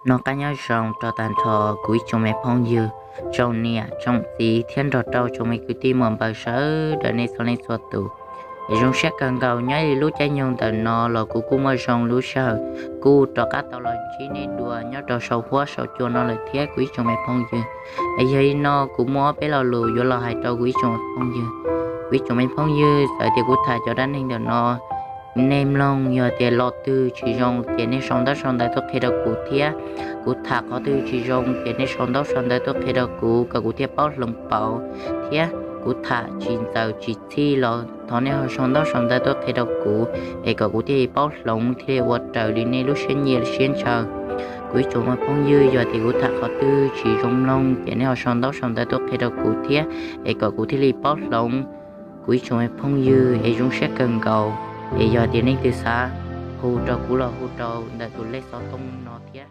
Noj qab nyob zoo rau tag nrho kuv ib tsoom me phooj ywg, tsoom niam tsoom txiv thiab nrog rau tsoom me kwv tij muam npawg sawv daws nej txhua leej txhua tus. Es zoo siab kawg nkaus nyob li lub caij nyoog ntawm no los kuv kuj muaj zoo lub sij hawm kuj rov qab tau los ntsib nej dua nyob rau saum huab saum cua no lawm thiab kuv ib tsoom me phooj ywg. Es yog li no kuv muaj ob peb lo lus yuav los hais rau kuv ib tsoom phooj ywg. Kuv ib tsoom me phooj ywg, txawm tias kuv tham cov dab neeg ntawm no nej mloog yog tias lo twg tsis zoo ces nej sau ntaub sau ntawv tuaj qhia rau kuv thiab. Kuv tham qhov twg tsis zoo ces nej sau ntaub sau ntawv tuaj qhia rau kuv kom kuv thiaj paub hloov pauv, thiab kuv tham tsis ntxaws tsis txhij los thov nej ho sau ntaub sau ntawv tuaj qhia rau kuv es kom kuv thiaj li paub hloov thiaj li ua raws li nej lub siab nyiam siab ntshaw. Kuv ib tsoom me phooj ywg, yog tias kuv tham qhov twg tsis zoo mloog ces nej ho sau ntaub sau ntawv tuaj qhia rau kuv thiab es kom kuv thiaj li paub hloov. Kuv ib tsoom me phooj ywg, es zoo siab kawg nkaus, es yog tias leej twg xav hu rau kuv los hu rau ntawm tus lej xov tooj no thiab.